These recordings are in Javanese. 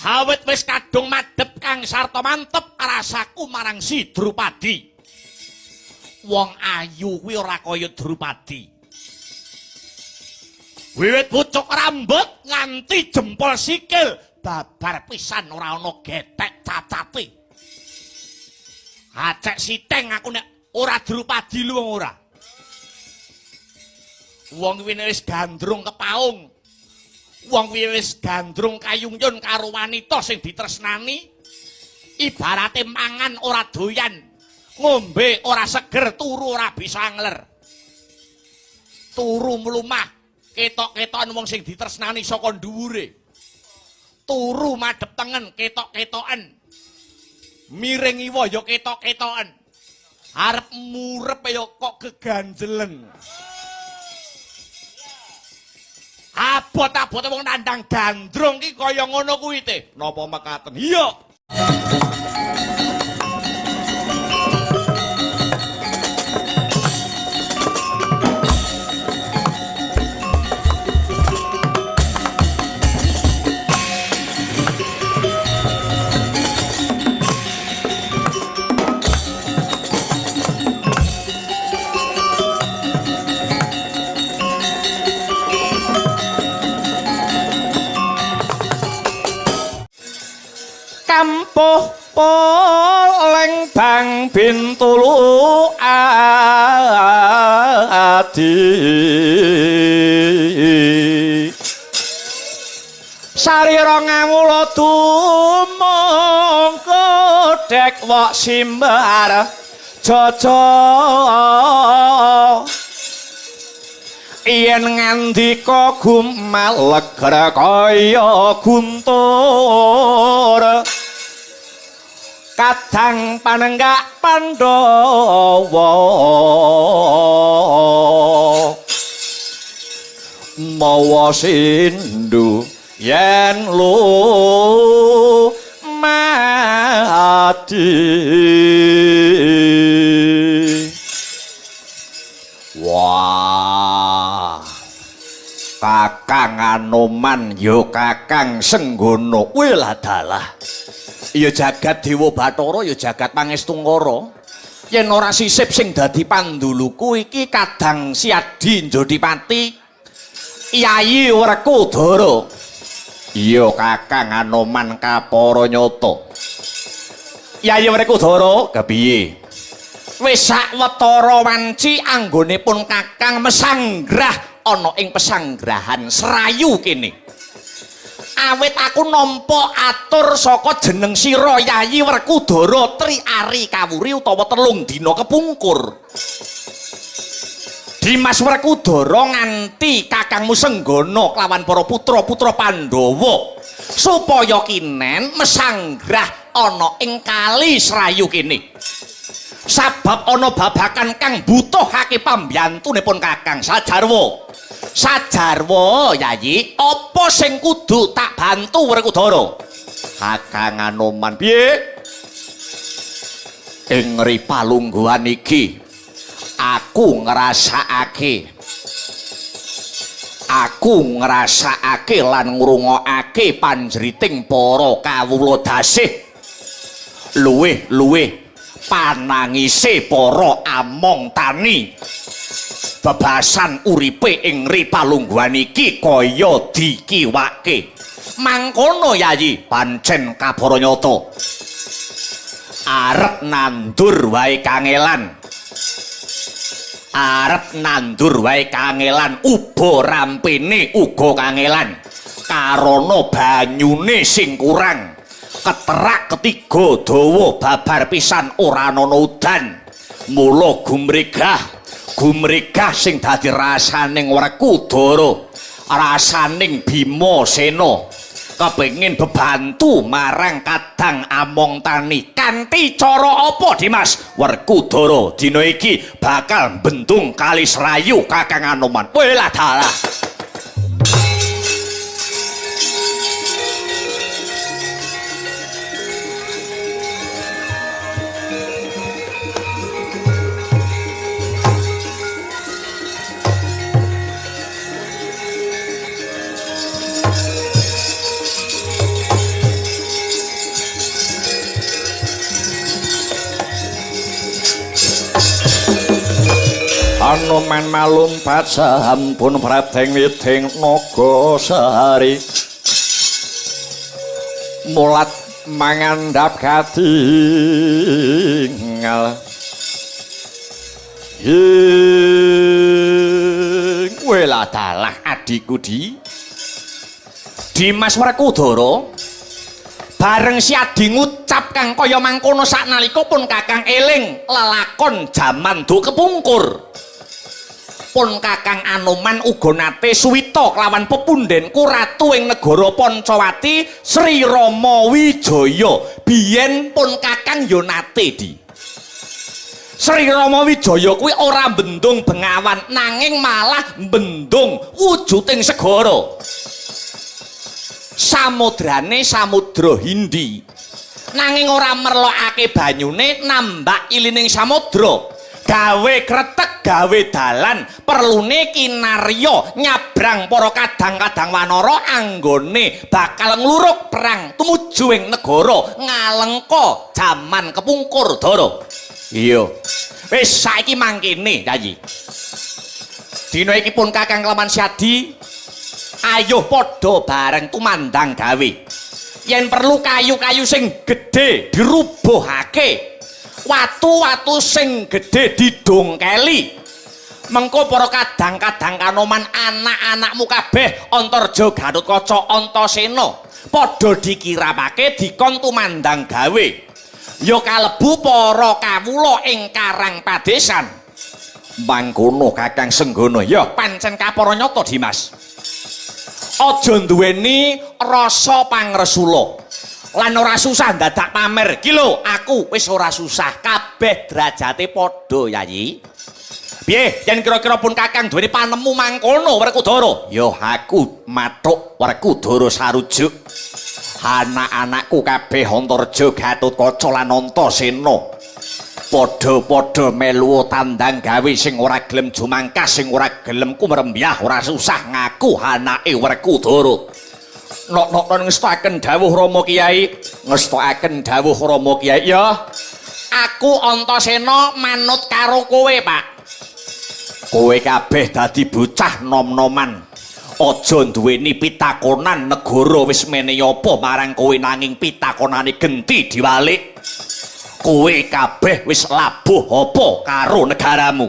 Awit wis kadung madhep kang sarta mantep rasaku marang si Drupadi. Wong ayu kuwi ora kaya Drupadi. Wiwit pucuk rambut nganti jempol sikil babar pisan ora ana getek cacate. Acek siteng aku nek ora Drupadi lu wong ora. Wong kuwi wis gandrung kepaung. Wong kuwi wis gandrung kayungyun karo wanita sing ditresnani. Ibarate mangan ora doyan, ngombe ora seger, turu ora bisa angler. Turu mlumah, ketok-ketokan wong sing ditresnani saka dhuwure. Turu madhep tengen, ketok-ketokan. Miring iwa ya ketok-ketokan. Arep murep ya kok keganjelen. Abot-abote wong nandang gandrung ki kaya ngono kuwi te. Napa mekaten? Iya. Kampuh poleng bang bintulu adi sarira ngawula tumungko dek wok simbar jaja yen ngandika gumaleger kaya guntur kadang panenggak Pandhawa mawa sindu yen lu mati. Wah, Kakang Anoman ya Kakang Senggono kuwi lah dalah. Ya jagat Dewa Bathara ya jagat Pangestungkara. Yen ora sisip sing dadi panduluku iki kadang Siadi Njodipati Yayi Werkudara. Iya Kakang Anoman kapara nyata. Yayi Werkudara kepiye? Wis sawetara wanci anggonipun Kakang mesanggrah ana ing pesanggrahan Serayu kene. Awit aku nampa atur saka jeneng sira Yayi Werkudara Tri Ari Kawuri utawa telung dina kepungkur. Dimas Werkudara nganti kakangmu Senggono kelawan para putra-putra Pandhawa supaya kinen mesanggrah ana ing kali Serayu kene. Sabab ana babakan kang butuhake pambiyantunipun Kakang sajarwa. Sajarwa Yayi, apa sing kudu tak bantu Werkudara? Kakang Anoman piye? Ing ri palungguhan iki aku ngrasakake lan ngrungokake panjriting para kawula dasih luwih-luwih panangise para among tani. Bebasan uripe ing ri palungguhan iki kaya dikiwake. Mangkono Yayi, pancen kabara nyata. Arep nandur wae kangelan. Arep nandur wae kangelan, uba rampene uga kangelan. Karana banyune sing kurang. Keterak ketiga dawa babar pisan ora ana udan. Mula gumregah sing dadi rasaning Werkudara, rasaning Bima Sena kepengin bebantu marang kadang among tani. Kanthi cara apa Dimas? Werkudara dina iki bakal bendung kali Serayu Kakang Anoman. Welah dalah. Anoman malumpat sampun prateng witing naga sehari mulat mangandhap katingal ing weladalah adhiku di Dimas Werkudara bareng si adi ngucap kang kaya mangkono saknalika pun kakang eling lelakon jaman do kepungkur. Pun kakang Anoman uga nate suwita kelawan pepundhenku ratu ing negara Pancawati Sri Rama Wijaya. Biyen pun kakang ya nate di Sri Rama Wijaya kuwi ora bendung bengawan nanging malah bendung wujuding segara. Samudrane samudra Hindi nanging ora merlokake banyune nambak ilining samudra. Gawe kretek, gawe dalan, perlune kinarya nyabrang para kadang-kadang wanara anggone bakal ngluruk perang tumuju ing negara ngalengka jaman kepungkur Dara. Iya. Wis saiki mangkene, Yayi. Dina iki pun kakang kelawan Syadi ayo padha bareng tumandang gawe. Yen perlu kayu-kayu sing gedhe dirubuhake. Watu-watu sing gedhe didongkeli. Mengko para kadang-kadang Kanoman anak-anakmu kabeh Antarja Gatotkaca Antasena padha dikirapake dikon tumandang gawe. Ya kalebu para kawula ing Karang Padesan. Mangkono Kakang Senggana. Ya pancen kapara nyata Dimas. Aja duweni rasa pangresula. Lan ora susah dadak pamer. Ki lho, aku wis ora susah. Kabeh derajate padha, Yayi. Piye yen kira-kira pun kakang duweni panemu mangkono Werkudara? Ya aku mathuk Werkudara sarujuk. Anak-anakku kabeh Antarja Gatotkaca lan Antasena padha-padha melu tandang gawe sing ora gelem jumangkas, sing ora gelem kumrembyah, ora susah ngaku anake Werkudara. Nok-nok ngestokaken dawuh Rama Kiai, ngestokaken dawuh Rama Kiai. Ya, aku Antasena manut karo kowe, Pak. Kowe kabeh dadi bocah nom-noman. Aja duweni pitakonan negara wis menehi apa marang kowe nanging pitakonane genti diwalik. Kowe kabeh wis labuh apa karo negaramu.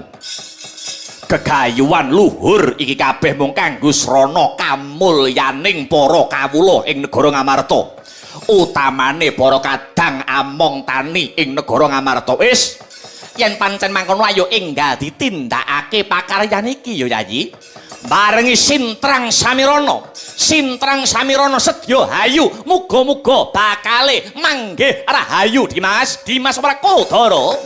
Gegayuhan luhur iki kabeh mung kanggo srana kamulyaning para kawula ing negara Ngamarta. Utamane para kadang among tani ing negara Ngamarta. Wis, yen pancen mangkono ayo enggal ditindakake pakaryan iki ya Yayi. Barengi Sintrang Samirana. Sintrang Samirana sedya hayu, muga-muga bakale manggih rahayu Dimas, Dimas Werkudara.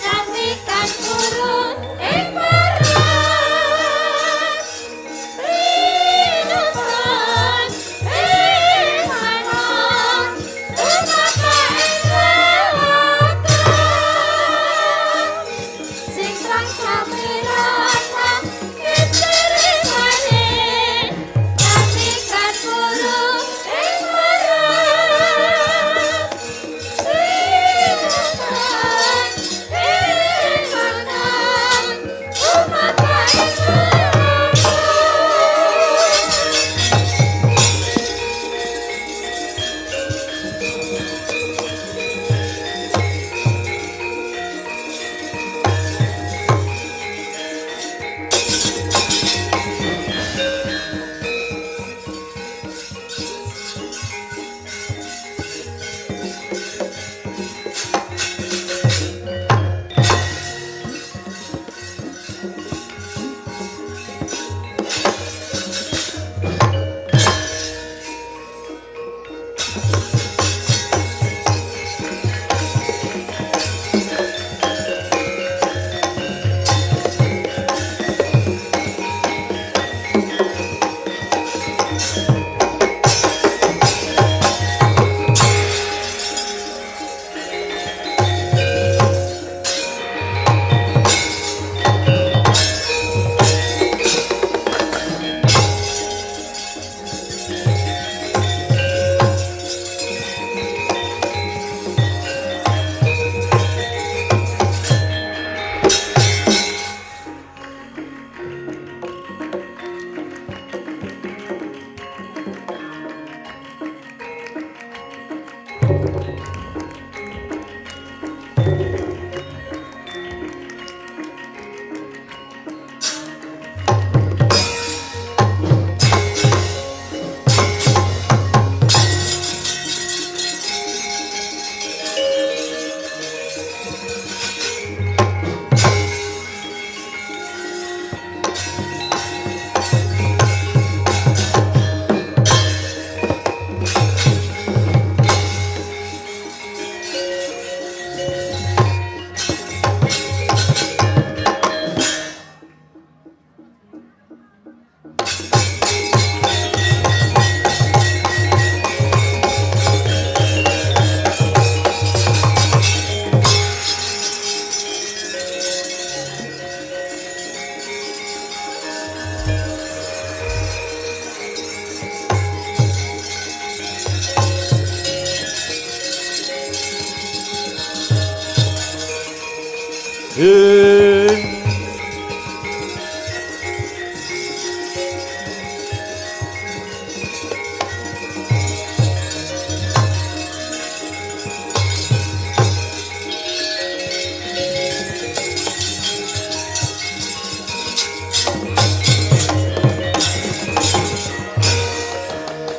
Kami kan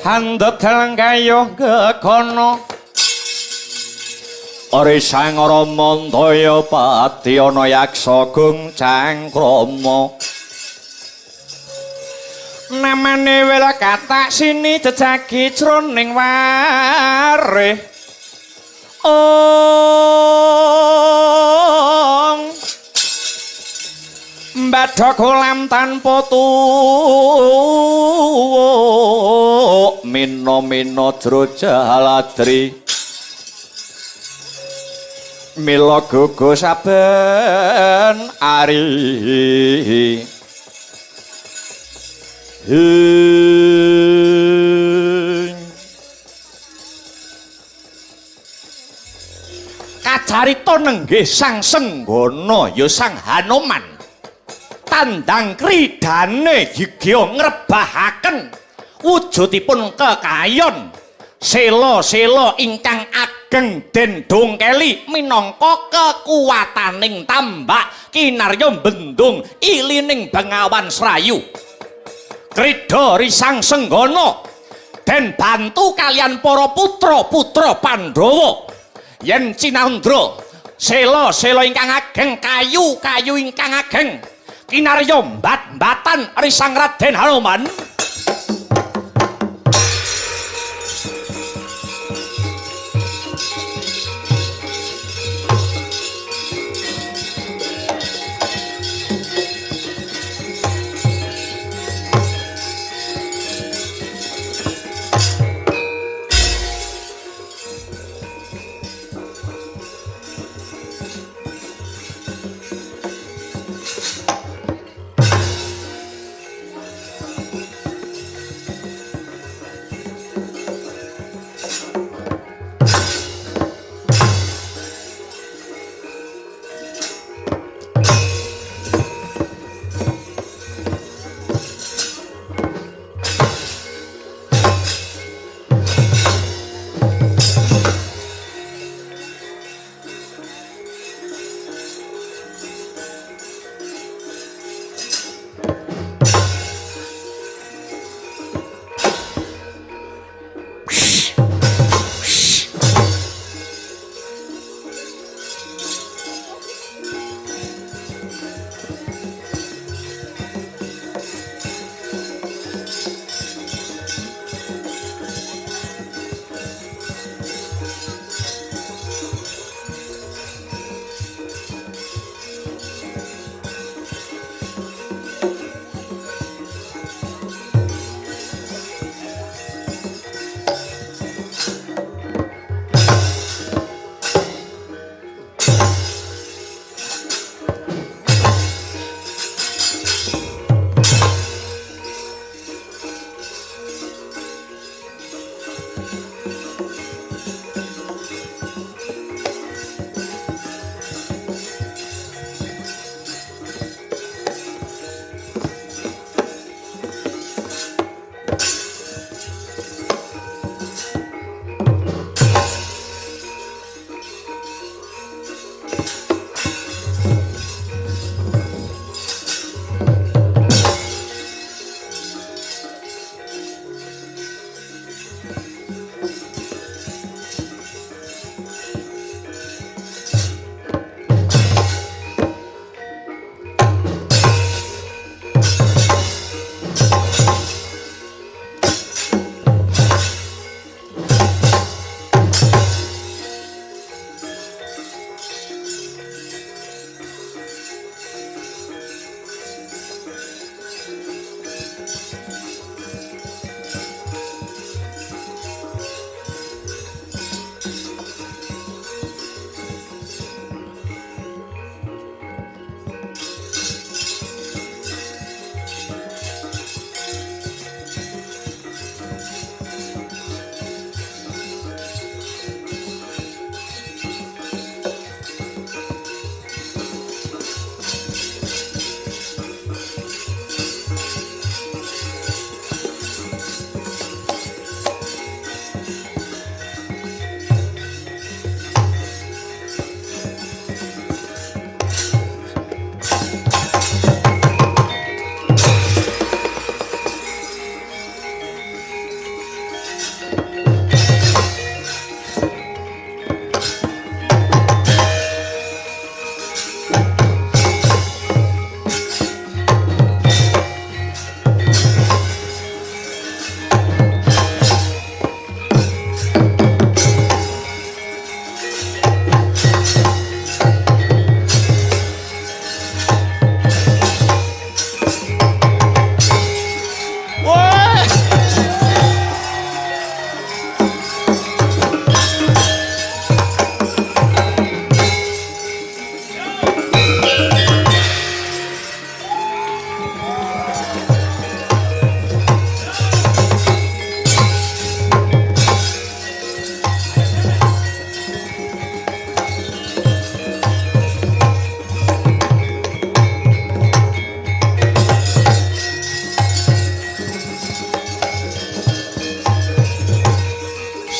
Handep kayuh gegono ori sang Ramandaya pati ana yaksa gung cangkrama namane wela katak sini jejagi jroning warih ong mbadha kolam tanpa tuwuk mino-mino jro jaladri mila gugu saben ari. Kacarita nenggih Sang Senggana ya Sang Hanoman tandang kridane gigya ngrebahaken wujudipun kekayon sela-sela ingkang ageng den dongkeli minangka kekuwataning tambak kinarya bendung ilining Bengawan Srayu. Krida Risang Senggana den bantu kalian para putra-putra Pandhawa yen cinandra sela-sela ingkang ageng kayu-kayu ingkang ageng kinarya mbat-mbatan Risang Raden Hanoman.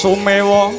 Sumewa.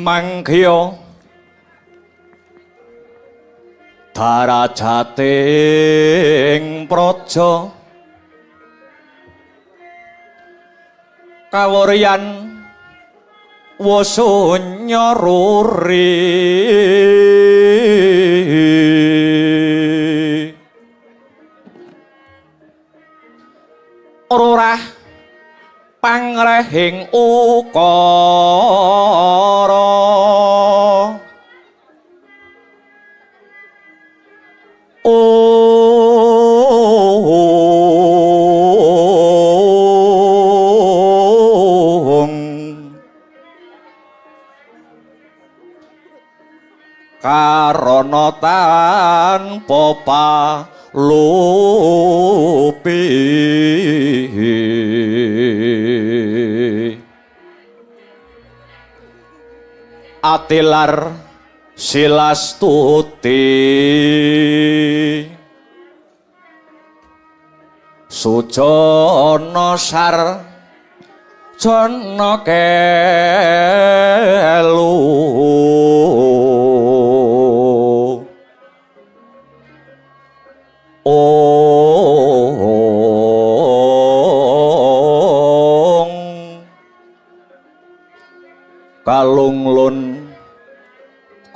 Mangkya darajating praja kawuryan wasunya ruri rurah pangrehing ukara karana tanpa palupi atilar silastuti sujana sar jana kelu. Kalunglun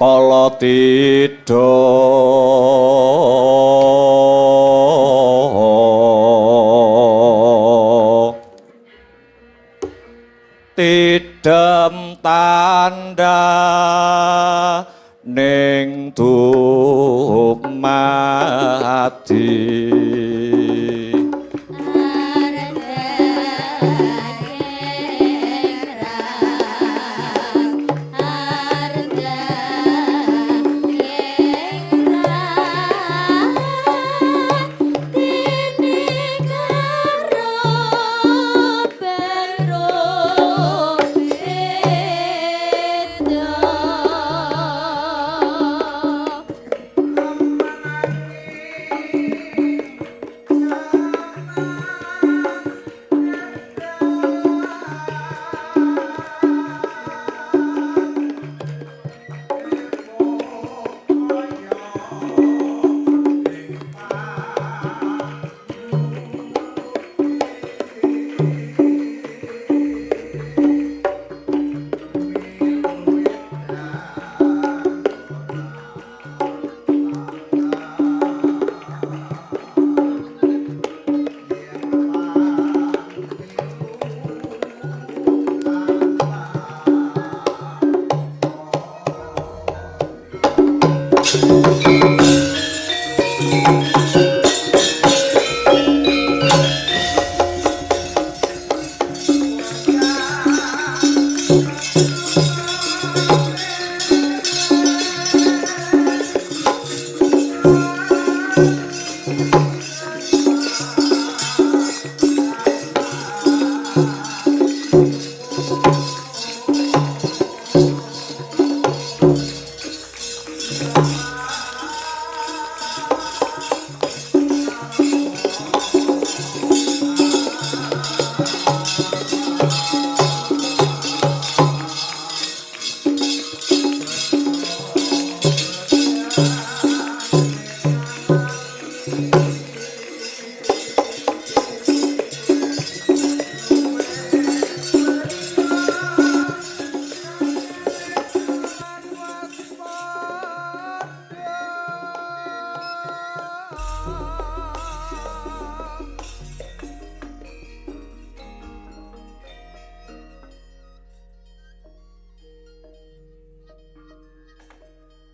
kala tidha tidem tanda ning dumadi.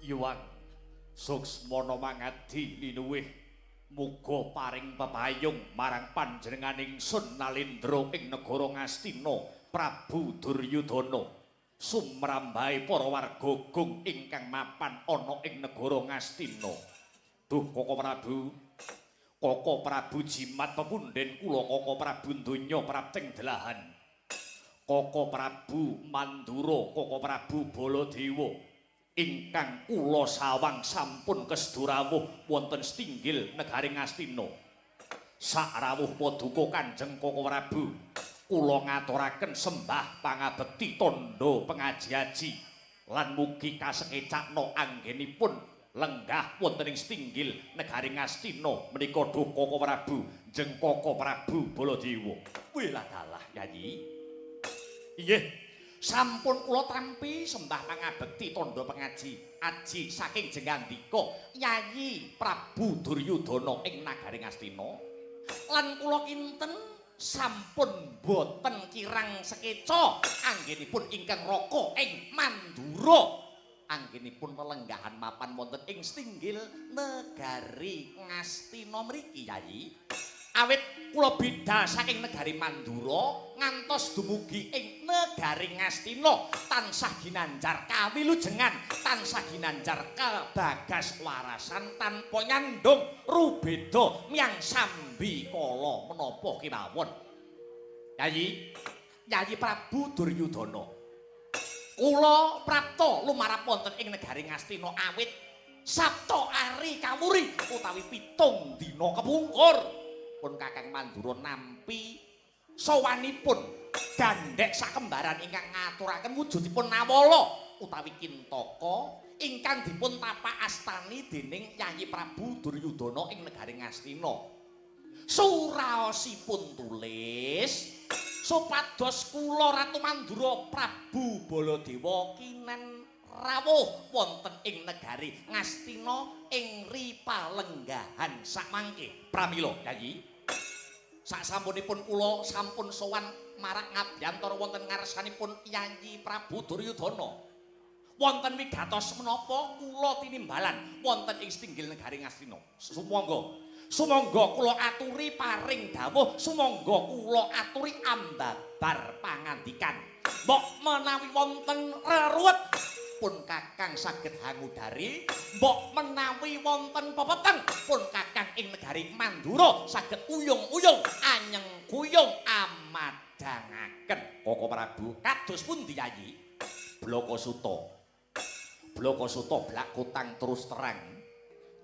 Yuwang Suksmana mangadi linuwih muga paring pepayung marang panjenengan ingsun Nalendra ing negara Ngastina Prabu Duryudana sumrambahe para warga gung ingkang mapan ana ing negara Ngastina. Duh Koko Prabu, Koko Prabu jimat pepunden kula Koko Prabu donya prapting delahan, Koko Prabu Mandura, Koko Prabu Baladewa ingkang kula sawang sampun kesdurawuh wonten setinggil negari Ngastina. Sakrawuh paduka Kanjeng Koko Prabu, kula ngaturaken sembah pangabekti tandha pengaji-aji lan mugi kasekecakna anggenipun lenggah wonten ing setinggil negari Ngastina menika duh Koko Prabu jeng Koko Prabu Baladewa. Wih dalah Yayi. Inggih. Sampun kula tampi sembah pangabekti tandha pengaji aji saking jengandika Yayi Prabu Duryudana ing nagari Ngastina lan kula kinten sampun boten kirang sekeca anggenipun ingkang raka ing Mandura anggenipun lelenggahan mapan wonten ing setinggil negari Ngastina mriki Yayi. Awit kula bidal saking negari Mandura ngantos dumugi ing negari Ngastina tansah ginanjar kawilujengan, tansah ginanjar kebagas warasan tanpa nyandung rubeda miyang sambi kala menapa kemawon. Yayi, Yayi Prabu Duryudana, kula prapta lumarap wonten ing negari Ngastina awit Sabta Ari kawuri utawi 7 dina kepungkur. Pun Kakang Mandura nampi sowanipun gandhek sakembaran ingkang ngaturaken wujudipun Nawala utawi Kintaka ingkang dipun tapak astani dening Yayi Prabu Duryudana ing negari Ngastina. Suraosipun tulis, Supados kula Ratu Mandura Prabu Baladewa kinen rawuh wonten ing negari Ngastina ing Ripalenggahan sakmangke. Pramila, Yayi. Sasampunipun kula sampun sowan marak ngabyantara wonten ngarsanipun Yayi Prabu Duryudana. Wonten wigatos menapa kula tinimbalan wonten ing setinggil negari Ngastina. Sumangga, sumangga kula aturi paring dawuh, sumangga kula aturi ambabar pangandikan. Mbok menawi wonten reruwet pun Kakang saged hangudari, mbok menawi wonten pepeteng pun Kakang ing negari Mandura saged uyung-uyung anyeng kuyung amadhangaken. Koko Prabu, kados pundi Yayi? Blaka Suta. Blaka Suta blak kutang terus terang.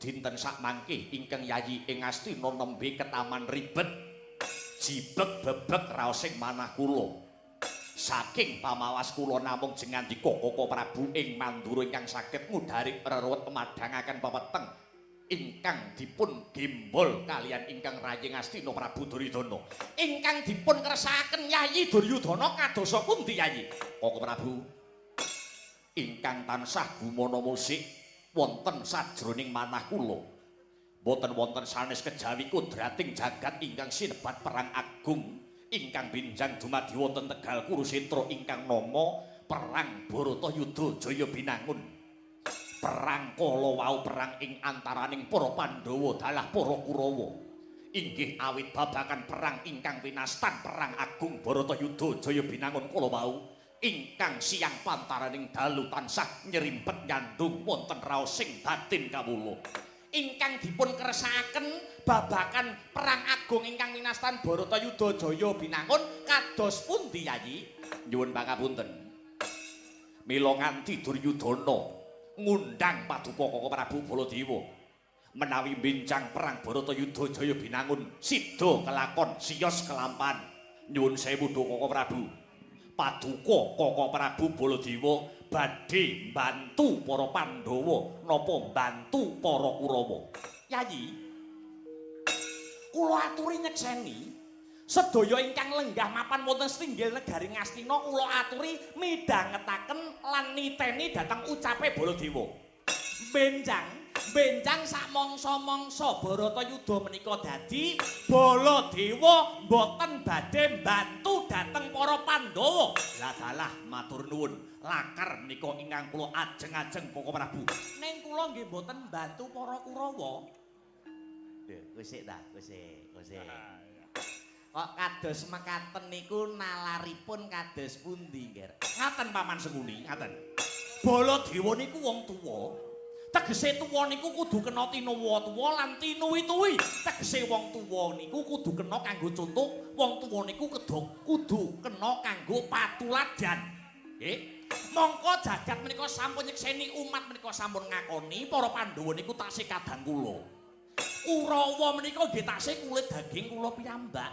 Dinten sakmangke ingkang Yayi ing Ngastina nembe ketaman ribet. Jibeg bebek raosing manah kula. Saking pamawas kula namung jengandika Koko Prabu ing Mandura ingkang saged ngudari reruwet madhangaken pepeteng ingkang dipun gembol kalian ingkang rayi Ngastina Prabu Duryudana. Ingkang dipun kersakaken Yayi Duryudana kadosa pundi Yayi? Koko Prabu, ingkang tansah gumana musik wonten sajroning manah kula. Boten wonten sanes kejawi kodrating jagat ingkang sinebat perang agung ingkang binjang dumadi wonten Tegal Kurusetra ingkang nama Perang Baratayuda Jaya Binangun. Perang kala wau perang ing antaraning para Pandhawa dalah para Kurawa. Inggih awit babagan perang ingkang winastan perang agung Baratayuda Jaya Binangun kala wau ingkang siang pantaraning dalu tansah nyerimpet nyandung wonten raosing batin kawula. Ingkang dipun kersakaken babagan perang agung ingkang winastan Baratayuda Jaya Binangun kados pundi Yayi? Nyuwun pangapunten. Mila nganti Duryudana ngundang paduka Koko Prabu Baladewa menawi bincang perang Baratayuda Jaya Binangun sida kelakon siyos kelampan. Nyuwun sewu Koko Prabu. Paduka Koko Prabu Baladewa badhe mbantu para Pandhawa napa mbantu para Kurawa. Yayi, kula aturi nyekseni sedaya ingkang lenggah mapan wonten setinggil negari Ngastina kula aturi midhangetaken lan niteni dhateng ucape Baladewa. Benjang, benjang sak mangsa-mangsa Baratayuda menika dadi Baladewa mboten badhe mbantu dhateng para Pandhawa. Lah dalah matur nuwun. Lakar menika ingkang kula ajeng-ajeng Koko Prabu. Ning kula nggih mboten mbantu para Kurawa. Lho, kusik ta, kusik, kusik. Kok kados mekaten niku nalaripun kados pundi, Nger? Ngaten Paman Sengkuni, ngaten. Baladewa niku wong tuwa. Tegese tuwa niku kudu kena tinuwa-tuwa lan tinuwi-tuwi. Tegese wong tuwa niku kudu kena kanggo contoh, wong tuwa niku kudu kena kanggo patuladan. Nggih. Mongko jagat menika sampun nyekseni, umat menika sampun ngakoni para Pandhawa niku tasih kadang kula. Kurawa menika nggih tasih kulit daging kula piyambak.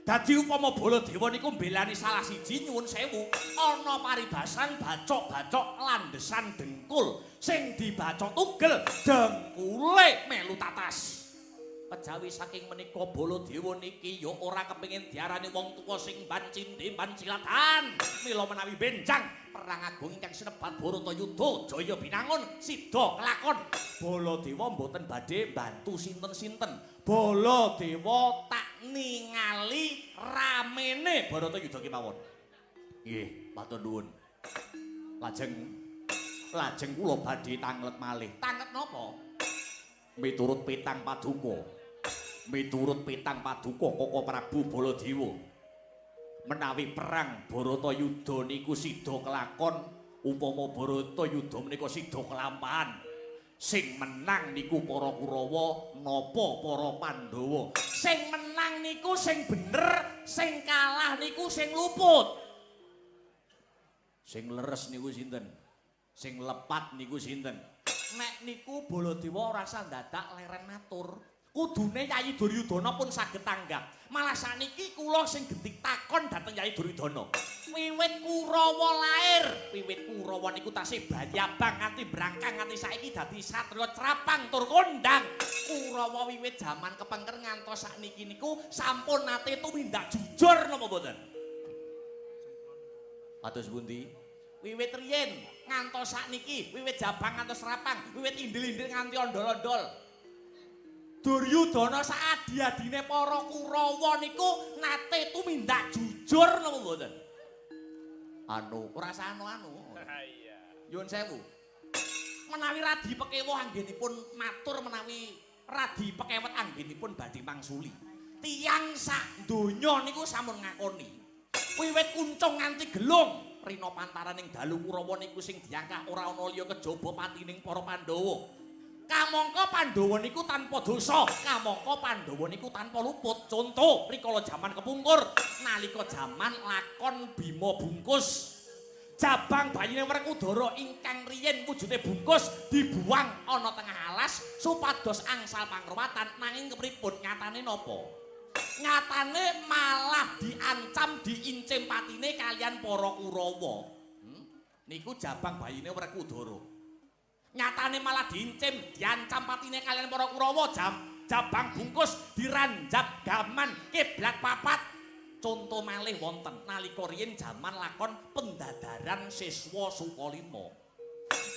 Dadi upama Baladewa niku mbelani salah siji nyuwun sewu, ana paribasan bacok-bacok landesan dengkul sing dibacok tugel dengkule melu tatas. Kejawi saking menika Baladewa niki ya ora kepengin diarani wong tuwa sing bancinde bancilatan. Mila menawi benjang perang agung ingkang sinebat Baratayuda Jaya Binangun sida kelakon, Baladewa mboten badhe mbantu sinten-sinten. Baladewa tak ningali ramene Baratayuda kemawon. Nggih, matur nuwun. Lajeng lajeng kula badhe tanglet malih. Tanglet napa? Miturut pitang paduka. Miturut pitang paduka Koko Prabu Baladewa menawi perang Baratayuda niku sida kelakon, upama Baratayuda menika sida kelampahan, sing menang niku para Kurawa napa para Pandhawa? Sing menang niku sing bener, sing kalah niku sing luput. Sing leres niku sinten? Sing lepat niku sinten? Nek niku Baladewa ora usah dadak leren matur. Kudune Yayi Duryudana pun saged tanggap. Malah sakniki kula sing gentik takon dhateng Yayi Duryudana. Wiwit Kurawa lair, wiwit Kurawa niku tasih bayi abang nganti brangkang nganti saiki dadi satriya crapang tur kondang. Kurawa wiwit jaman kepengker ngantos sakniki niku sampun nate tumindak jujur napa mboten? Kados pundi? Wiwit riyin ngantos sakniki, wiwit jabang ngantos rapang, wiwit indil-indil nganti ondol-ondol. Duryudana saadi-adine para Kurawa niku nate tumindak jujur napa mboten? Anu, ora anu-anu. Iya. Nyuwun sewu. Menawi radi pekewuh anggenipun matur, menawi radi pekewet anggenipun badhe mangsuli. Tiyang sak donya niku sampun ngakoni. Wiwit kuncung nganti gelung, rina pantaraning dalu Kurawa niku sing diangkah ora ana liya kejaba patining para Pandhawa. Kamangka Pandhawa niku tanpa dosa, kamangka Pandhawa niku tanpa luput. Conto rikala jaman kepungkur, nalika jaman lakon Bima Bungkus. Jabang bayine Werkudara ingkang riyin wujude bungkus dibuang ana tengah alas supados angsal pangruwatan, nanging kepripun nyatane napa? Nyatane malah diancam diincim patine kalian para Kurawa. Niku jabang bayine Werkudara. Nyatane malah diincim, diancam patine kalian para Kurawa, jabang bungkus diranjap gaman kiblat papat. Conto malih wonten nalika riyin jaman lakon pendadaran siswa Sukalima.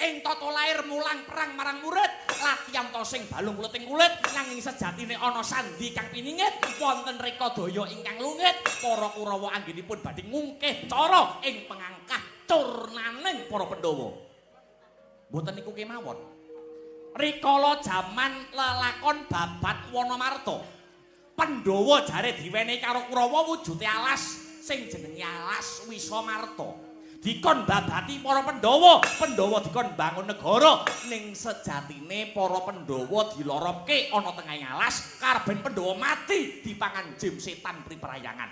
Ing tata lair mulang perang marang murid, latihan tosing balung kuliting kulit, nanging sejatine ana sandi kang piningit, wonten rekadaya ingkang lungit, para Kurawa anggenipun badhe ngungkih cara ing pengangkah curnaning para Pandhawa. Mboten niku kemawon. Rikala jaman lelakon babat Wanamarta, Pandhawa jare diwenehi karo Kurawa wujude alas sing jenenge alas Wisamarta. Dikon babati para Pandhawa, Pandhawa dikon bangun negara, ning sejatine para Pandhawa diloropke ana tengahing alas, karben Pandhawa mati dipangan jim setan priperayangan.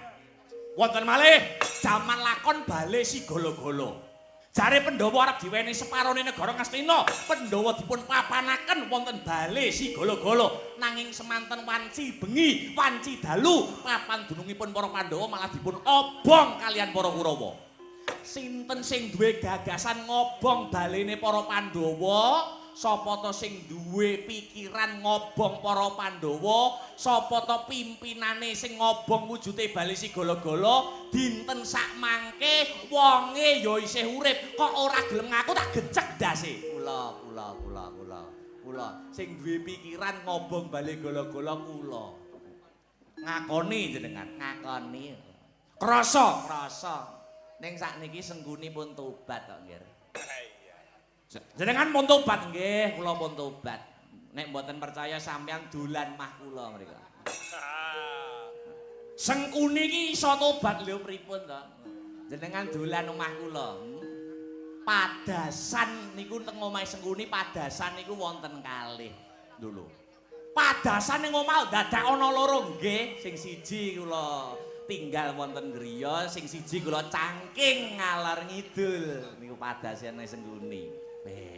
Wonten malih jaman lakon bale Sigala-gala. Jare Pandhawa arep diwenehi separone negara Ngastina, Pandhawa dipun papanaken wonten bale Sigala-gala. Nanging semanten wanci bengi, wanci dalu, papan dunungipun para Pandhawa malah dipun obong kalian para Kurawa. Sinten sing duwe gagasan ngobong balene para Pandhawa? Sapa ta sing duwe pikiran ngobong para Pandhawa? Sapa ta pimpinane sing ngobong wujude bale Sigala-gala? Dinten sakmangke wonge ya isih urip, kok ora gelem ngaku tak gecek ndase. Kula kula kula kula. Kula sing duwe pikiran ngobong bale gala-gala kula. Ngakoni jenengan, ngakoni. Krasa, krasa. Ning sakniki Sengkuni pun tobat kok, nggih. Jenengan pun tobat nggih, kula pun tobat. Nek mboten percaya sampeyan dolan mah kula mriku. Sengkuni iki iso tobat lho pripun to? Jenengan dolan omah kula. Padasan niku teng omahe Sengkuni, padasan niku wonten kalih. Lho lho. Padasan ning omah dadak ana loro nggih, sing siji kula tinggal wonten griya, sing siji kula cangking ngalar ngidul. Niku padasane Sengkuni.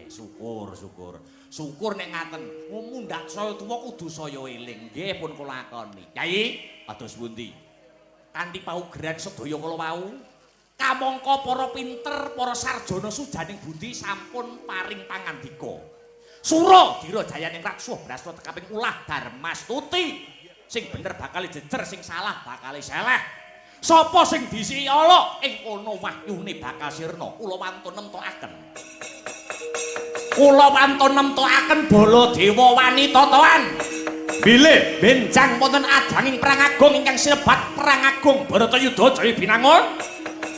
Syukur, syukur. Syukur nek ngaten. Mundhak saya tuwa kudu saya eling. Nggih pun kula lakoni. Kyai, kados pundi? Kanthi paugeran sedaya kala wau, kamangka para pinter, para sarjana sujaning budi sampun paring pangandika. Sura dira jayaning raksuh braswa tekaping ulah Darmastuti. Sing bener bakal jejer, sing salah bakal seleh. Sapa sing disiki ala ing kono wahyune bakal sirna. Kula wantun nemtokaken. Kula wantun nemtokaken Baladewa wani totoan. Bilih benjang wonten adanging perang agung ingkang sinebat Perang Agung Bharatayuda Jaya Binangun.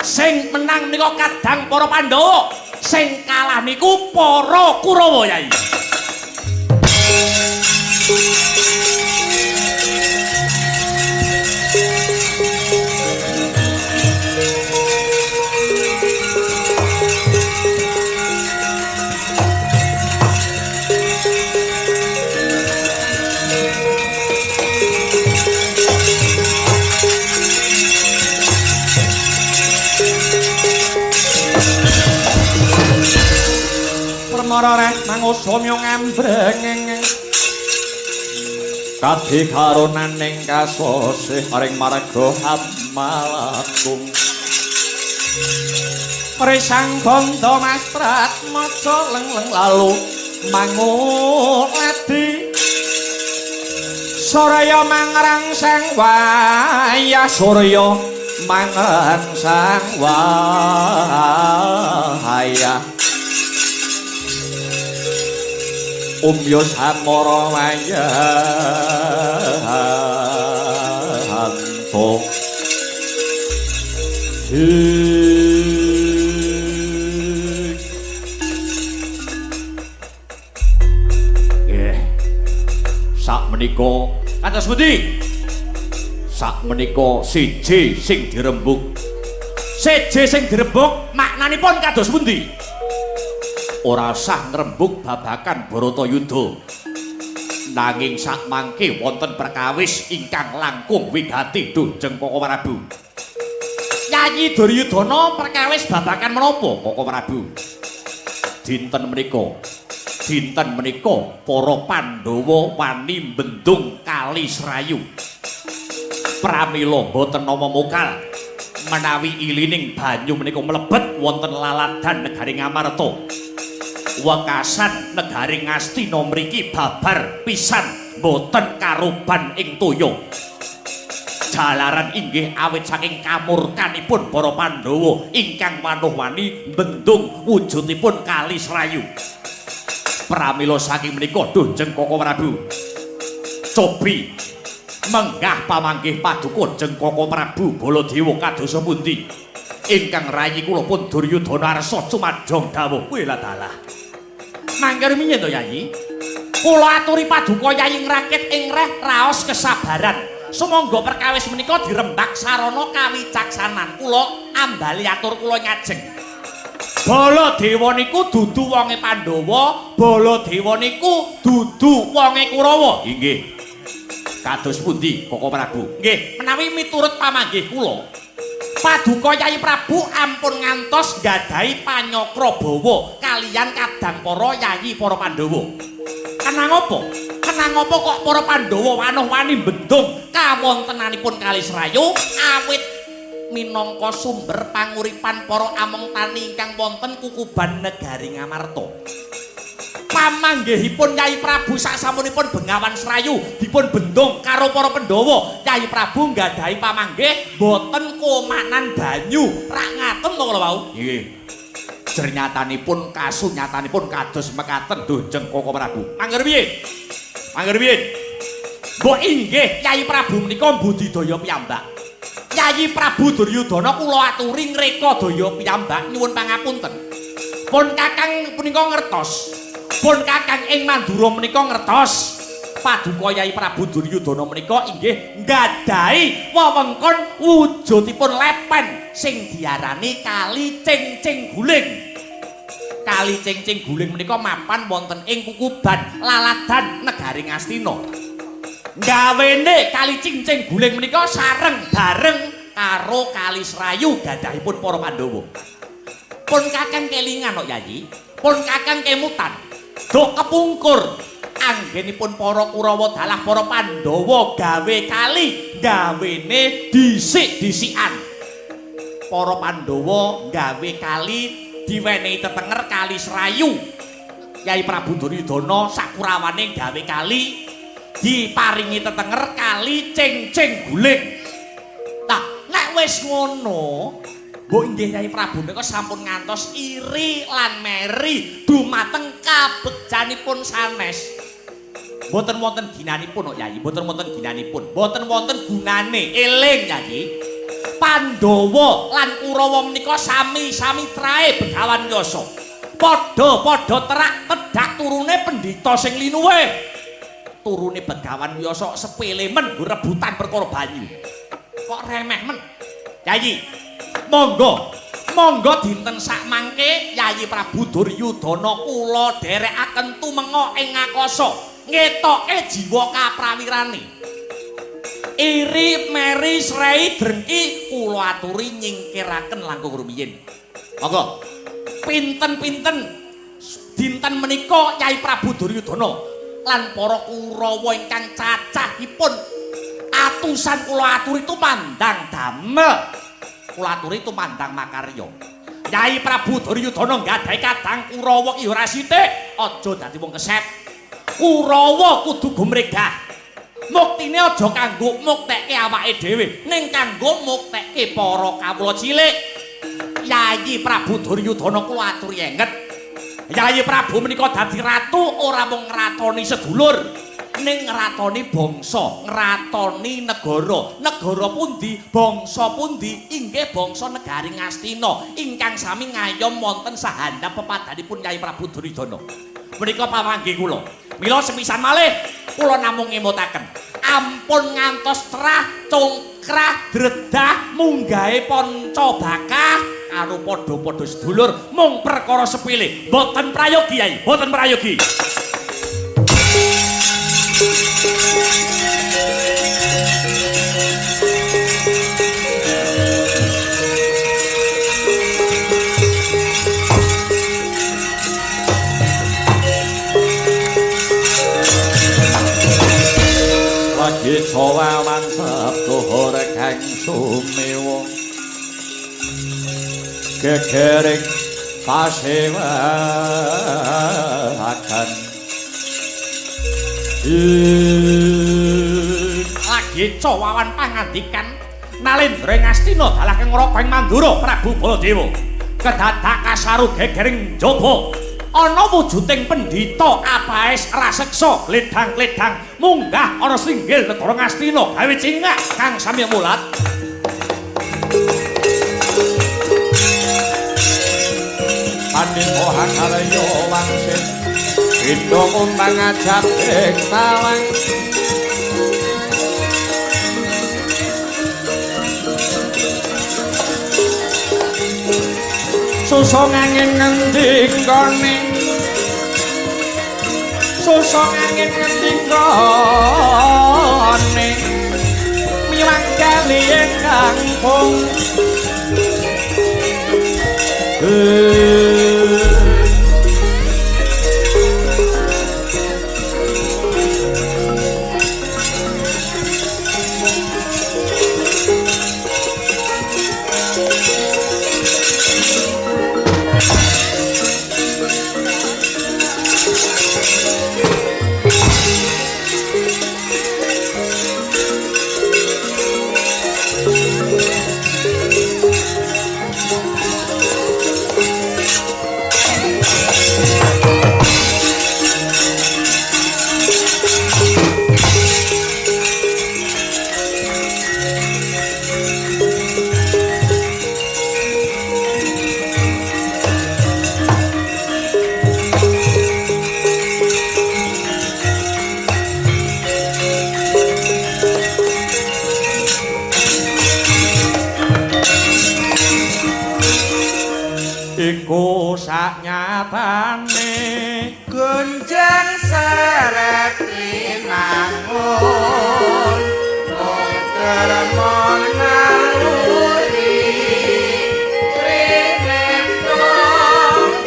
Sing menang nika kadang para Pandhawa, sing kalah niku para Kurawa, Yai. Permara reh mangusum yo ngambreng kadi karunaning kasosih aring marga amalakung Risang bondo mastrat maca leng-leng lalu manguladi Surya mangrangsang wayah surya Mangan sang wahaya umyo samara mayanto nggih sak menika kados pundi? Sak menika siji sing dirembug. Siji sing dirembug maknanipun kados pundi? Ora sah ngrembug babagan Bharatayuda. Nanging sak mangke wonten perkawis ingkang langkung wigati Dujeng Koko Prabu. Yayi Duryudana perkawis babagan menapa Koko Prabu? Dinten menika para Pandhawa wani mbendung Kali Serayu. Pramila boten nama mokal menawi ilining banyu menika mlebet wonten laladan negari Ngamarta. Wekasan negari Ngastina mriki babar pisan boten karuban ing toya. Jalaran inggih awit saking kamurkanipun para Pandhawa ingkang wanuh-wani bendung wujudipun Kali Serayu. Pramila saking menika Dujeng Koko Prabu cobi menggah pamanggih paduka Jeng Koko Prabu Baladewa kadosa pundi ingkang rayi kula pun Duryudana arsa cumadong dawuh. Wela dalah mangke rumiyin to Yayi, kula aturi paduka Yayi ngrakit ing reh raos kesabaran. Sumangga perkawis menika dirembak sarana kawicaksanan. Kula ambali atur kula ngajeng. Baladewa niku dudu wonge Pandhawa, Baladewa niku dudu wonge Kurawa. Inggih. Kados pundi Koko Prabu? Nggih, menawi miturut pamanggih kula, paduka Yayi Prabu ampun ngantos nggadahi panyakra bawa kaliyan kadang para yayi para Pandhawa. Kenang apa? Kenang apa kok para Pandhawa wanuh-wani bendung kawontenanipun Kali Serayu awit minangka sumber panguripan para among tani ingkang wonten kukuban negari Ngamarta. Pamanggihipun Yayi Prabu sasampunipun Bengawan Serayu dipun bendung karo para Pandhawa, Yayi Prabu nggadahi pamanggih boten komanan banyu. Rak ngaten to kula wau? Nggih. Jernyatanipun kasunyatanipun kados mekaten Dujeng Koko Prabu. Mangger piye? Mangger piye? Mbok inggih Yayi Prabu menika mbudidaya piyambak. Yayi Prabu Duryudana kula aturi ngreka daya piyambak nyuwun pangapunten. Pun kakang punika ngertos. Pun kakang ing Mandura menika ngertos paduka Yayi Prabu Duryudana menika inggih nggadahi wewengkon wujudipun lepen sing diarani Kali Cengceng Guling. Kali Cengceng Guling menika mapan wonten ing kukuban laladan negari Ngastina. Gawene Kali Cengceng Guling menika sareng bareng karo Kali Serayu gadahipun para Pandhawa. Pun kakang kelingan kok Yayi, pun kakang kemutan. Dok kepungkur anggenipun para Kurawa dalah para Pandhawa gawe kali gawene dhisik-dhisikan. Para Pandhawa gawe kali diwenehi tetenger Kali Serayu. Yayi Prabu Duryudana sakurawane gawe kali diparingi tetenger Kali Cengceng Guling. Nah, nek wis ngono, mbok inggih Yayi Prabu menika sampun ngantos iri lan meri dumateng kabegjanipun sanes. Mboten wonten ginanipun kok Yayi, mboten wonten ginanipun, mboten wonten gunane. Eling Yayi. Pandhawa lan Kurawa menika sami-sami trae Begawan Yasa. Padha-padha terak tedhak turune pendhita sing linuwih. Turune Begawan Yasa sepele men rebutan perkara banyu. Kok remeh men. Yayi, monggo, monggo dinten sakmangke Yayi Prabu Duryudana kula dherekaken tumenga ing ngakasa ngetoke jiwa kaprawirane. Iri meri srei drengki kula aturi nyingkiraken langkung rumiyin. Monggo. Pinten-pinten dinten menika Yayi Prabu Duryudana lan para Kurawa ingkang cacahipun atusan kula aturi tumandang damel. Kula aturi tumandang makarya. Yayi Prabu Duryudana nggadahi kadang Kurawa ki ora sithik, aja dadi wong keset. Kurawa kudu gumregah. Muktine aja kanggo muktekke awake dhewe, ning kanggo muktekke para kawula cilik. Yayi Prabu Duryudana kula aturi enget. Yayi Prabu menika dadi ratu ora mung ngratoni sedulur, ning ngratoni bangsa, ngratoni negara. Negara pundi, bangsa pundi? Inggih bangsa negari Ngastina ingkang sami ngayom wonten sahandap pepadhanipun Yayi Prabu Duryudana. Menika pamanggih kula. Mila sepisan malih kula namung ngemutaken, ampun ngantos trah, congkrah, dredah munggahe panca bakah karo padha-padha sedulur mung perkara sepele. Mboten prayogi Yai, mboten prayogi. Lagi cawawan sabda kang sumewa gegering pasewakan. Lagi cawawan pangandikan Nalendra ing Astina dalah kang ngraka ing Mandura Prabu Baladewa kedadak kasaru gegering jaba ana wujuding pendhita apaes raseksa ledang-ledang munggah ana singgil negara Ngastina gawe cingak kang sami mulat. Pandita hakarya wangsit pindha kumbang ajab ing tawang. Susung angin ngendi nggone, susung angin ngendi nggone, miwang kali ing kampung. Iku saknyatane gonjang seret linangun mung naluri trinetro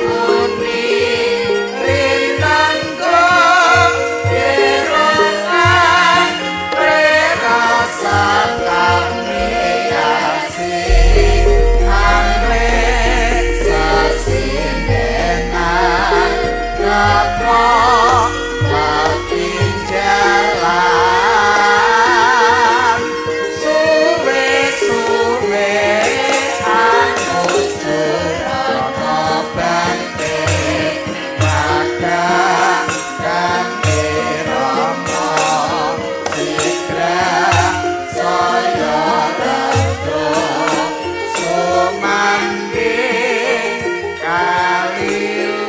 putri rinanggo derongan prerasa kamiyasi jalan suwe-suwe anuju ana bangkit maka kanthi rama sigra saya rada sumandhing kalilir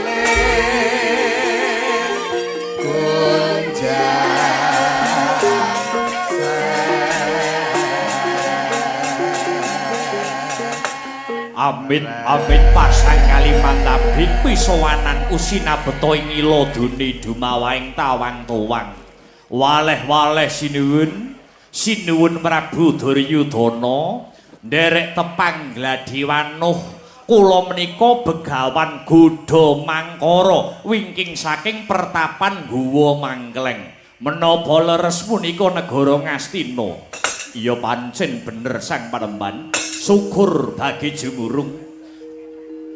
Amit amit pasang kalimantabing pisowanan usinabeta ing ila dene dumawaing tawang tuwang. Waleh-waleh sinuwun, sinuwun Prabu Duryudana nderek tepang gladi wanuh kula menika Begawan Gudha Mangkara wingking saking pertapan Guwa Mangkleng. Menapa leres punika negara Ngastina? Iya pancen bener Sang Panembahan. Syukur bagi jumurung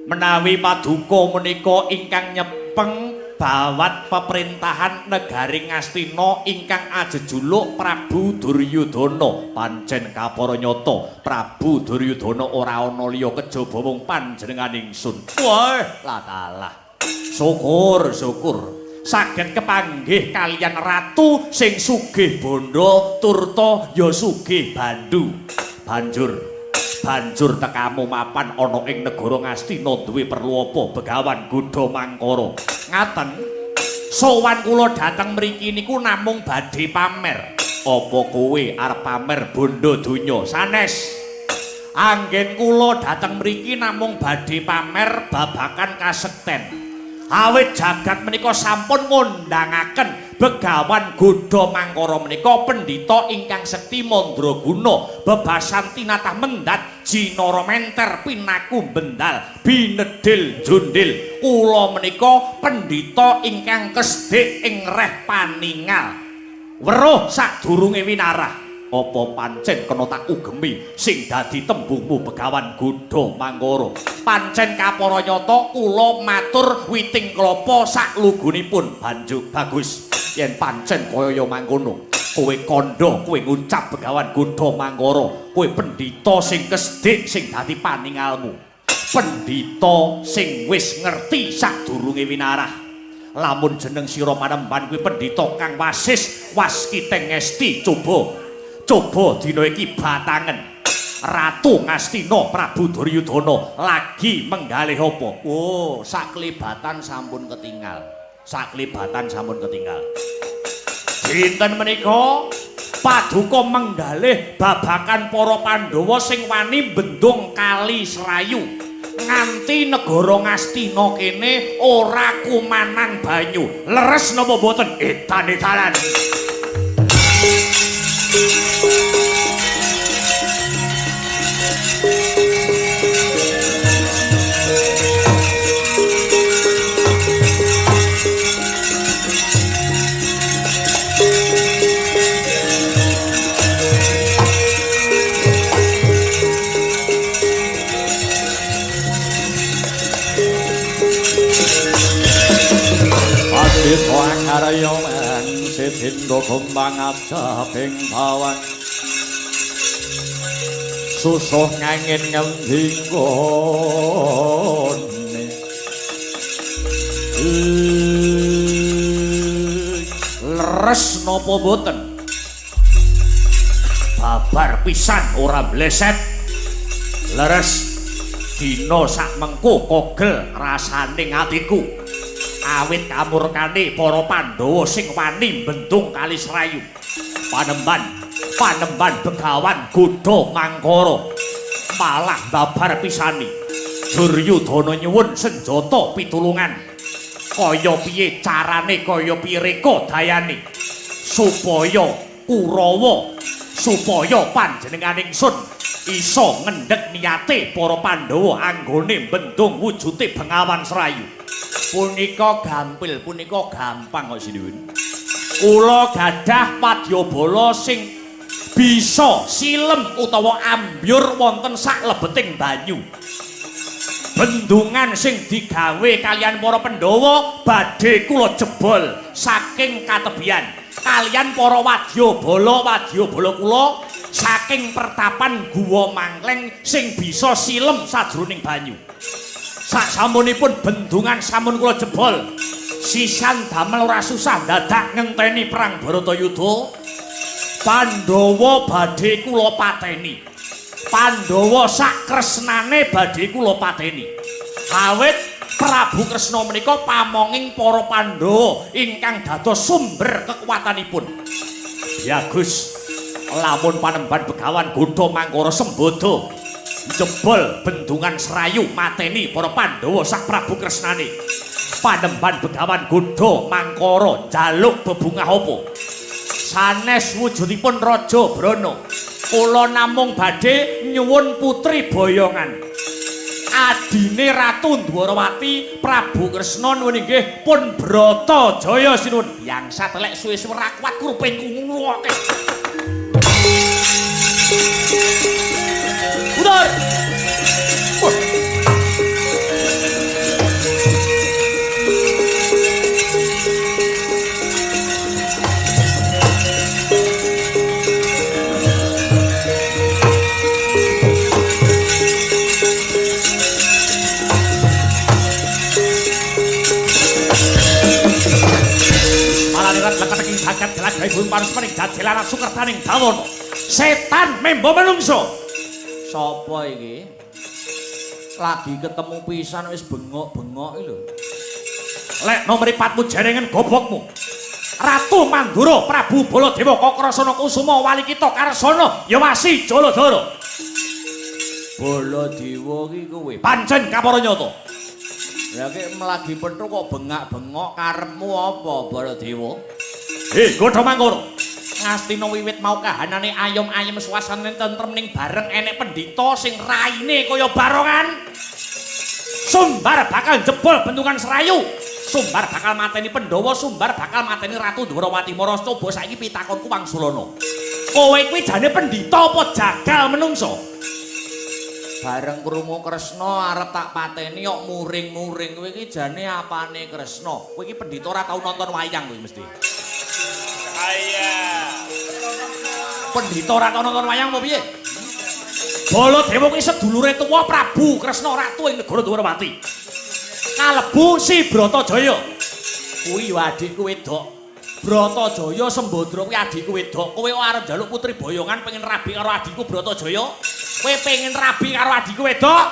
menawi paduka menika ingkang nyepeng Bawat peperintahan negari Ngastina ingkang ajejuluk Prabu Duryudana. Pancen kapara nyata Prabu Duryudana ora ana liya kejaba mung panjenengan ingsun. Wah, latalah. Syukur, syukur. Saged kepanggih kaliyan ratu sing sugih bondo turta ya sugih bandu. Banjur tekamu mapan ana ing negara Ngastina duwe perlu apa Begawan Gudha Mangkara? Ngaten. Sowan kula dhateng mriki niku namung badhe pamer. Apa kowe arep pamer bondo donya? Sanes. Anggen kula dhateng mriki namung badhe pamer babakan kasekten. Awit jagat menika sampun ngundhangaken Begawan Gudha Mangkara menika pendhita ingkang sekti mandraguna bebasan tinatah mendhat jinara menter pinaku bendal binedhil jundil. Kula menika pendhita ingkang kesdik ing reh paningal weruh sadurunge winarah. Apa pancen kena tak ugemi sing dadi tembungmu Begawan Gudha Mangkara? Pancen kapara nyata kula matur witing klapa saklugunipun. Banjur bagus yen pancen kaya mangkono. Kowe kandha, kowe ngucap Begawan Gudha Mangkara, kowe pendhita sing kesdik sing dadi paningalmu. Pendhita sing wis ngerti sadurunge winarah. Lamun jeneng sira panemban kuwi pendhita kang wasis waskiteng ngesti. Coba dina iki batangen Ratu Ngastina Prabu Duryudana lagi menggalih apa? Oh, saklebatan sampun ketinggal. Saklebatan sampun ketinggal. Dinten menika paduka menggalih babakan para Pandhawa sing wani bendung Kali Serayu nganti negara Ngastina kene ora kumanan banyu. Leres napa mboten? Edan-edanan. Pandhita akarya sitindo kembang ajaping pawan susuh ngangin ngendi nggone. Leres napa mboten? Babar pisan ora bleset. Leres dina sak mengko kogel rasane atiku. Awit kamurkane para Pandhawa sing wani bendung Kali Serayu. Panemban Begawan Gudha Mangkara malah babar pisani. Duryudana nyuwun senjata pitulungan. Kaya piye carane, kaya piye reka dayane supaya Kurawa, supaya panjenengan ingsun iso ngendhek niate para Pandhawa anggone bendung wujude Bengawan Serayu. Punika gampil, punika gampang kok sinuwun. Kula gadah wadyabala sing bisa silem utawa ambyur wonten saklebeting banyu. Bendungan sing digawe kaliyan para Pandhawa badhe kula jebol saking katebian. Kaliyan para wadyabala kula saking pertapan Guwa Mangkleng sing bisa silem sajroning banyu. Saksampunipun bendungan sampun kula jebol, sisan damel ora susah dadak ngenteni perang Baratayuda. Pandhawa badhe kula pateni. Pandhawa sak kresnane badhe kula pateni. Awit Prabu Kresna menika pamonging para Pandhawa ingkang dados sumber kekuatanipun. Bagus, lamun panemban Begawan Gudha Mangkara sembodo jebol bendungan Serayu mateni para Pandhawa sak Prabu Kresnane. Panemban Begawan Gudha Mangkara njaluk bebungah apa? Sanes wujudipun Raja Brana. Kula namung badhe nyuwun putri boyongan. Adine Ratu Ndwarawati Prabu Kresna nuwun inggih pun Bratajaya sinuwun. Yang satelek suwe-suwe ra kuat kupingku ngrungokke. Mundur. gawe bumi panusmaning jajelana sukertaning dawana. Setan membo menungso. Sapa iki? Lagi ketemu pisan wis bengok-bengok iki lho. Lekno mripatmu jerengen gobokmu. Ratu Mandura Prabu Baladewa Kakrasana Kusuma Walikita Karsana Yawasi Jaladara. Baladewa ki kowe. Pancen kapara nyata. Lah ki mlagi petruk kok bengak-bengok karepmu apa Baladewa? Godha Mangkara. Ngastina wiwit mau kahanane ayom-ayem suasane tentrem ning bareng enek pendhita sing raine kaya barongan. Sumbar bakal jebol bendungan Serayu. Sumbar bakal mateni Pandhawa, Sumbar bakal mateni Ratu Dwarawati. Mara coba saiki pitakonku Wangsulana. Kowe kuwi jane pendhita apa jagal menungso? Bareng krungu Kresna arep tak pateni kok muring-muring. Kowe iki jane apane Kresna? Kowe iki pendhita ora tau nonton wayang kowe mesti. Pendhita ora tau nonton wayang apa piye? Baladewa kuwi sedulure tuwa Prabu Kresna ratu ing negara Dwarawati. Kalebu si Bratajaya. Kuwi yo adikku wedok. Bratajaya Sembadra kuwi adikku wedok. Kowe arep njaluk putri boyongan pengen rabi karo adikku Bratajaya? Kowe pengen rabi karo adikku wedok?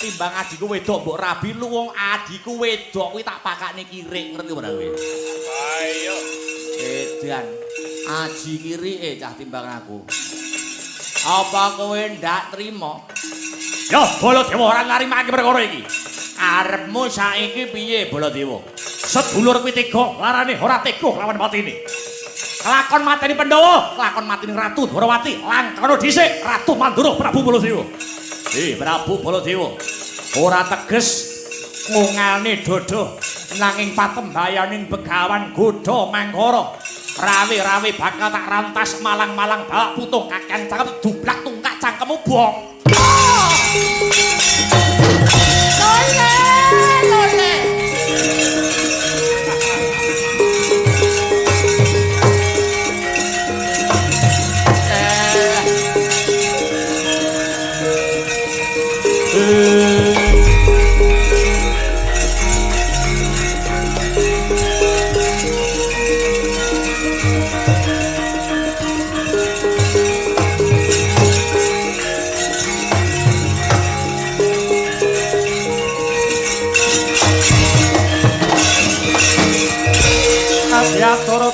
Timbang adikku wedok mbok rabi lu wong adikku wedok kuwi tak pakakne kirik, ngerti ora kowe? Ayo. Edan. Aji kirike cah timbang aku. Apa kowe ndak trima? Ya Baladewa ora nrimake perkara iki. Karepmu saiki piye Baladewa? Sedulur kuwi tega, larane ora tega lawan patine. Kelakon mateni Pandhawa, kelakon mateni Ratu Dwarawati, langkana dhisik Ratu Mandura Prabu Baladewa. Prabu Baladewa. Ora teges ngungalne dada nanging patembayaning Begawan Godha Mangkara. Rawe-rawe bakal tak rantas malang-malang balak putung kakean cangkem dublak tungkak cangkemmu bong. Lole, lole.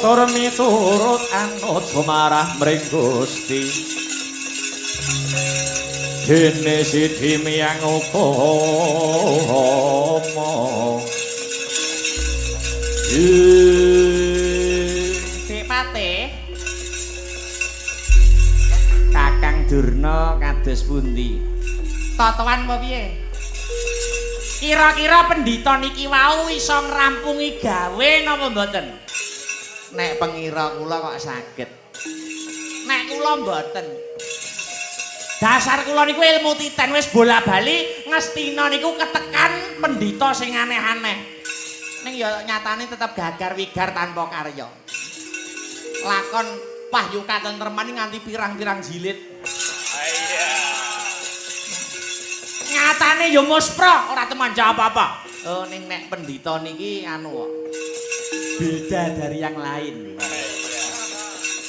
Tur miturut anut sumarah mring Gusti. Dene sidi miyang upama. Dik Patih. Kakang Durna kados pundi? Totoan apa piye? Kira-kira pendhita niki wau iso ngrampungi gawe napa mboten? Nek pengira kula kok saged. Nek kula mboten. Dasar kula niku ilmu titen wis bola-bali ngestina niku ketekan pendhita sing aneh-aneh. Ning ya nyatane tetep gagar wigar tanpa karya. Lakon Wahyu Katentreman nganti pirang-pirang jilid. Iya. Nyatane ya muspra ora teman jawab apa-apa. Oh ning nek pendhita niki anu kok beda dari yang lain.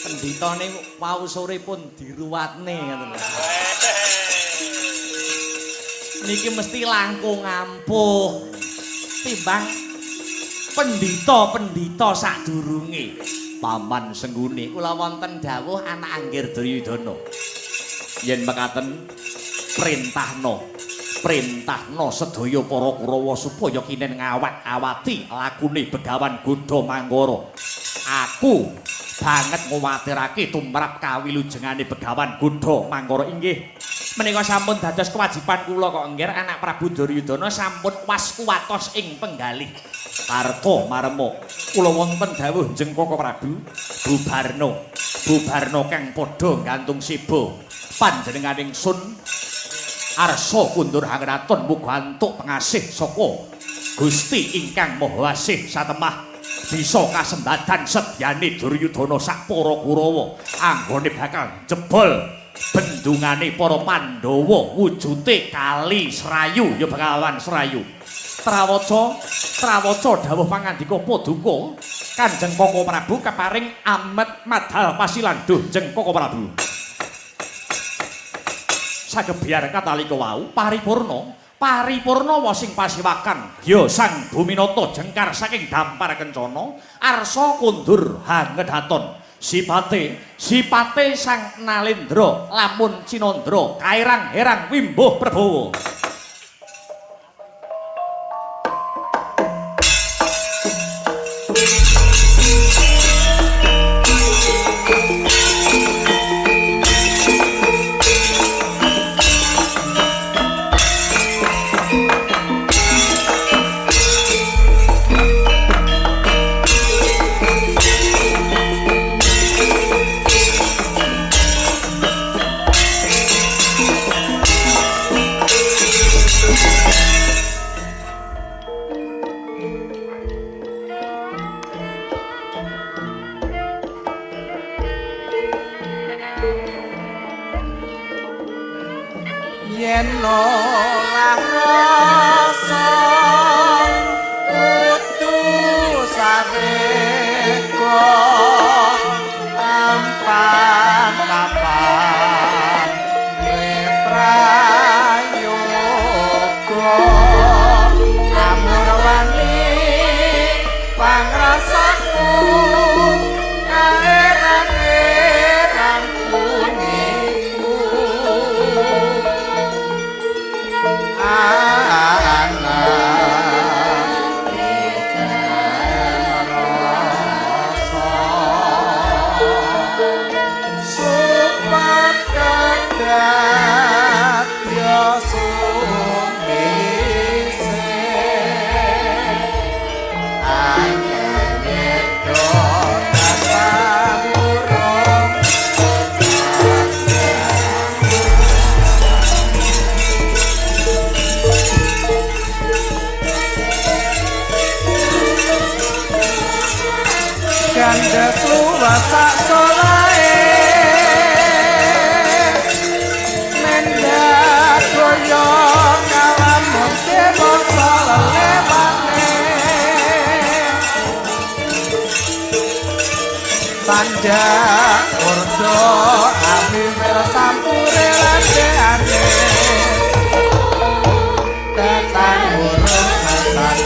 Pendhitane wau sore pun diruwatne ngoten lho. Niki mesti langkung ampuh timbang pendhita-pendhita sadurunge. Paman Sengguni kula wonten dawuh anak anggir Duryudana. Yen mekaten printahno sedaya para Kurawa supaya kinen ngawat-awati lakune Begawan Godha Mangkara. Aku banget nguwatirake tumrap kawilujengane Begawan Godha Mangkara inggih. Menika sampun dados kewajiban kula kok nggih anak Prabu Duryudana sampun was kuwatos ing penggalih. Karta marema kula wonten dawuh Jengkaka Prabu bubarno kang padha gantung siba panjenenganing sun arsa kundur hangraton muga antuk pengasih saka Gusti ingkang Maha Asih satemah bisa kasembadan sedyane Duryudana sak para Kurawa anggone bakal jebol bendungane para Pandhawa wujute kali Serayu ya Begawan Serayu. Trawaca dawuh pangandika paduka Kanjeng Koko Prabu keparing amet madal pasilanduh jeng Koko Prabu. Sagebyar katalika wau paripurna, paripurna wasing pasiwakan ya Sang Buminata jengkar saking dampar kencana arsa kundur hangedaton. Sipate, sipate Sang Nalendra lamun cinandra kaerang-herang wimbuh prabawa. Yen olah rasa kudu sareka ampan papan prayoga amur wani pangrasaku kaerang-erang kuniku ana ikan rasa supat kadat ya sumise anyedo tatamurung. Gandes luwes sak solahe mendhak kaya kalamun dewasa lelewane sanjak ordo ami wir sampure landheane tetan urung sasan.